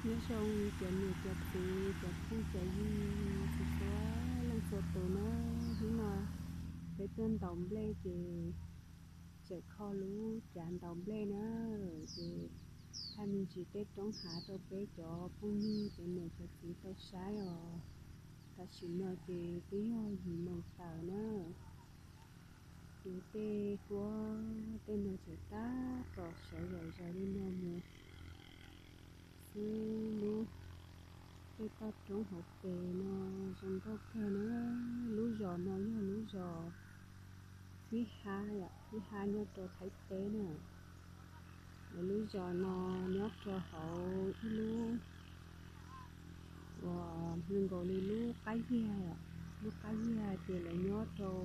Nyob zoo cov niam cov txiv cov phooj cov ywg txhua leej txhua tus na, hnub no peb tuaj ntaus nplej ces tseem kho lub cav ntaus nplej na, ces thaij me ntsis tej roob hav rau peb cov phooj ywg cov niam cov txiv tau saib os. Tam sim no ces twb yog yim moos tawm na, ces tej huab tej no tseem tab tom sawv zom zaws li no mus xwb. Lub tej toj roob hauv pes no zoo nkauj kawg na. Lub zos no yog lub zos Fib Hab, Fib Hab nyob rau Thaib teb na. Lub zos no nyob rau hauv ib lub uas zoo nkaus li lub qab yag, lub qab yag ces lawv nyob rau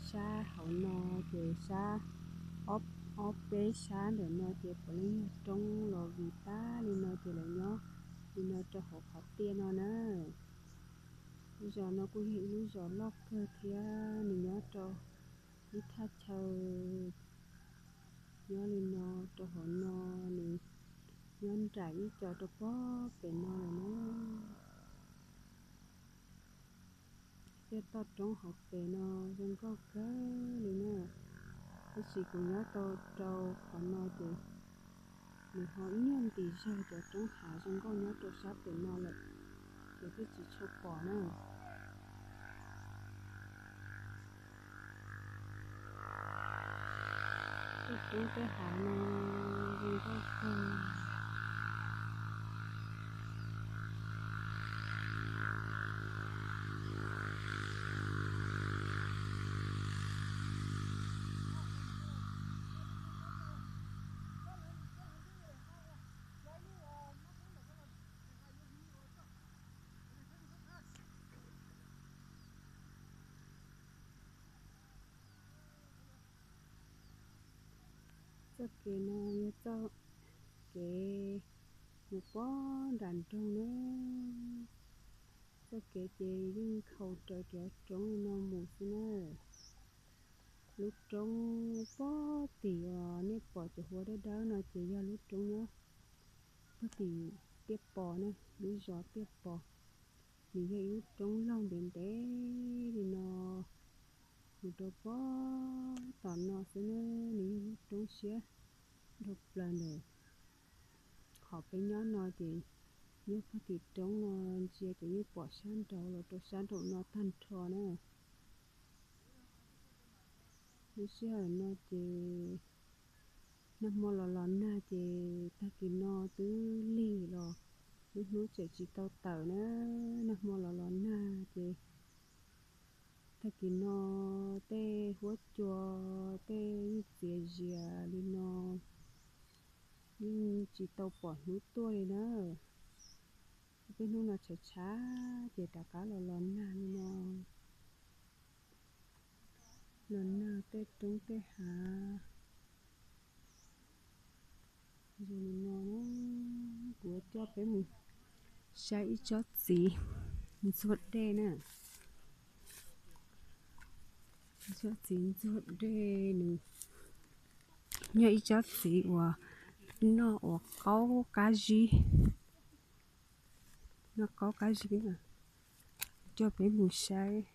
sab hauv no, ces sab ob peb sab ntawm no ces puav leej yog roob los vim tag li no ces lawv nyob li no rau hauv qhov tiaj no na. Lub zos no kuj yog ib lub zos loj kawg thiab, nws nyob rau ib thaj chaw nyob li no rau hauv no, nws nyob nraim ib co rau pob pem no lawm na. Tej toj roob hauv pes no zoo nkauj kawg li na. Tab sis kuv nyob tau rau qhov no ces nws ho nyuaj ntis zog cov roob hav zoo nkauj nyob rau sab pem no lawm, ces twb tsis tshua pom na. Tej roob tej hav no zoo nkauj kawg. Txoj kev no yog txoj kev mus pob nram nroog na. Txoj kev ces yeej khaus raws cov roob li no mus xwb na. Lub roob pob tim uas nej pom cov huab dawb dawb no ces yog lub roob nyob puag tim Tiaj Pos na, lub zos Tiaj Pos. Nws yog ib lub roob laug ntev ntev li no mus rau pob tom no xwb na. Nws yog lub roob siab dhau plaws ntawm qhov peb nyob no ces nyob puag tim roob no ntsia ces yeej pom sab nraud los rau sab nraum no tag nrho na. Lub sij hawm no ces nag hmo los los nag ces tag kis no twb lig los lub hnub tseem tsis tau tawm na. Nag hmo los los nag ces tag kis no tej huab cua tej yeej txias zias li no, yeej tsis tau pom hnub tuaj li na. Peb hnub no tshav tshav ces rov qab los los nag li no. Los nag tej roob tej hav zoo li no. Kuv coj peb mus saib ib tsob txiv ntxuag dej na. Tsob txiv ntxuag dej nws yog ib tsob txiv uas noj uas qaub qab zib, noj qaub qab zib na. Coj peb mus saib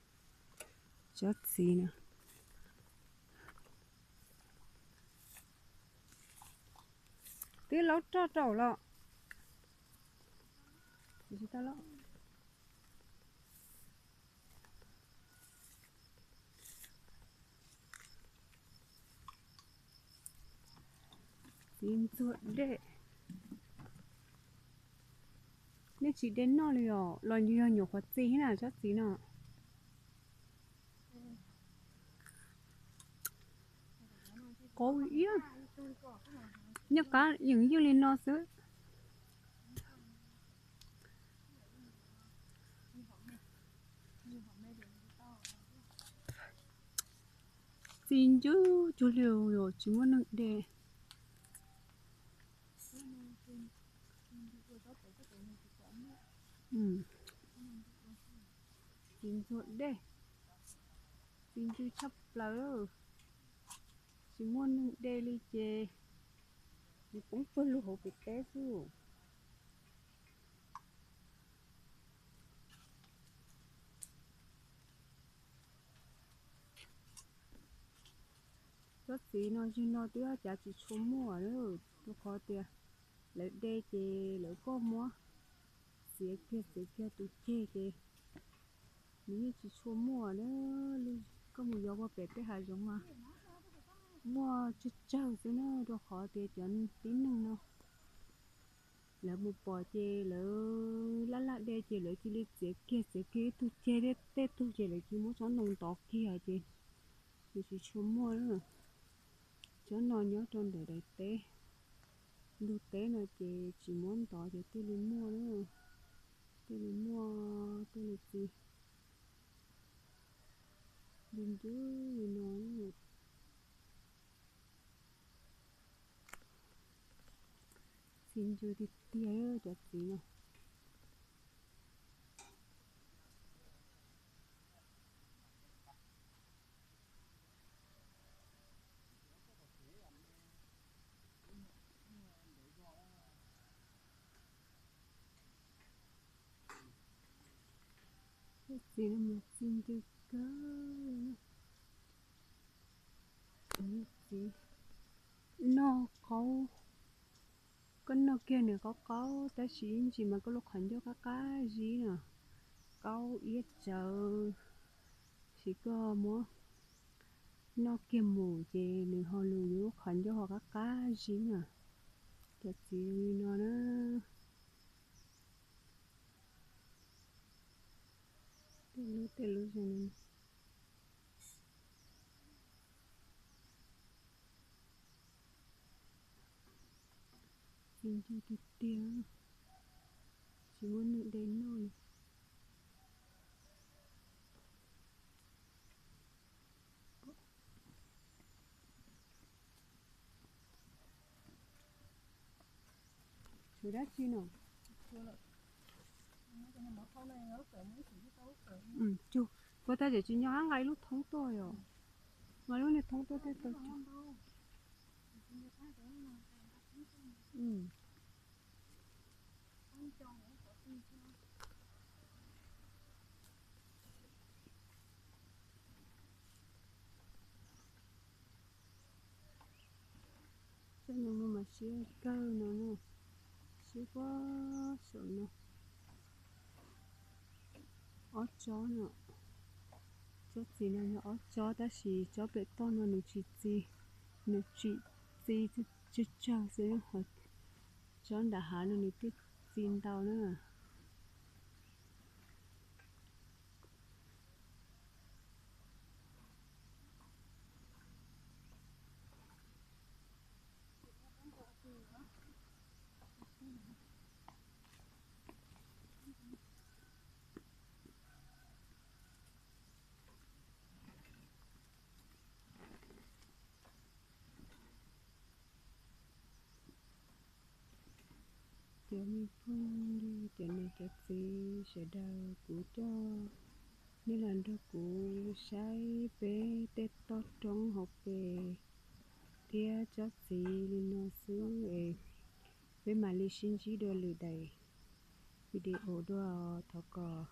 tsob txiv na. Twb laub roj rau los. Txiv ntxuag dej. Nej tsis de noj li os, los yog nyuam qhuav txi thiab na tsob txiv no. Qaub iab, nyob qab yeem ywj li no xwb. Txi ncw cuag li os, tsis muaj neeg de. Txiv ntxuag dej, txi ncw tshaj plaws, tsis muaj neeg de li ces nws poob pawg lug hauv pem teb xwb. Tsob txiv no zeg no twb cav tsis tshua muaj lawm, rau qhov tias lawv de ces lawv kuj muab txiav kiag txiav kiag tus ceg ces nws yeej tsis tshua muaj na. Koj mus yos puag pem tej hav zoov mas muaj tsawg tsawg xwb na, rau qhov tias cov tib neeg no lawv mus pom ces lawv laj laj de ces lawv cia li txiav kiag txiav kiag ib tug ceg thiab tej tug ces lawv cia li muab tsob ntoo ntov kiag ces nws tsis tshua muaj na. Tsob no nyob rau ntawm daim teb, ntug teb no ces tsis muab ntov ces thiaj li muaj na, thiaj li muaj, thiaj li txi ncw ncw li no. Txi ncw tiag tiag cov txiv no. Cov txiv no mas txi ncw kawg. Txiv noj qaub, koj noj kiag nws qaub qaub tab sis ib ntsis mas koj lub qhov ncauj qab qab zib no, qaub iab tsawv, sis koj muab noj kiag mus ces nws ho lus yus lub qhov ncauj ho qab qab zib na. Cov txiv li no na, tej lub tej lub zoo li no. Txi ncw tiag tiag, tsis muaj neeg de noj li. Tshuav dab tsi no? Cug, puas tas tseem tsis nyo nqa ib lub thoob tuaj yom? Nqa lub niag thoob tuaj tej tau cug. Tsob no mas siab kawg no na, siab puag saum no. Ob tsob no, tsob txiv no yog ob tsob tab sis tsob pem toj no nws tsis txi, nws tsis txi tsawg tsawg xwb, tsob nram hav no nws thiaj txi ntau na. Cov me phooj ywg, cov niam cov txiv sawv daws, kuv coj nej los nrog kuv saib peb tej toj roob hauv pes thiab tsob txiv li no xwb es peb mam li sib ntsib dua lwm daim video dua. Thov kom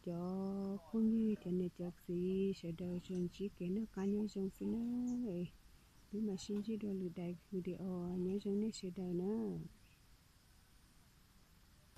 cov phooj ywg, cov niam cov txiv sawv daws tsuas ntsib kev noj qab nyob zoo xwb na. Peb mam sib ntsib dua lwm daim video, nyob zoo nej sawv daws na.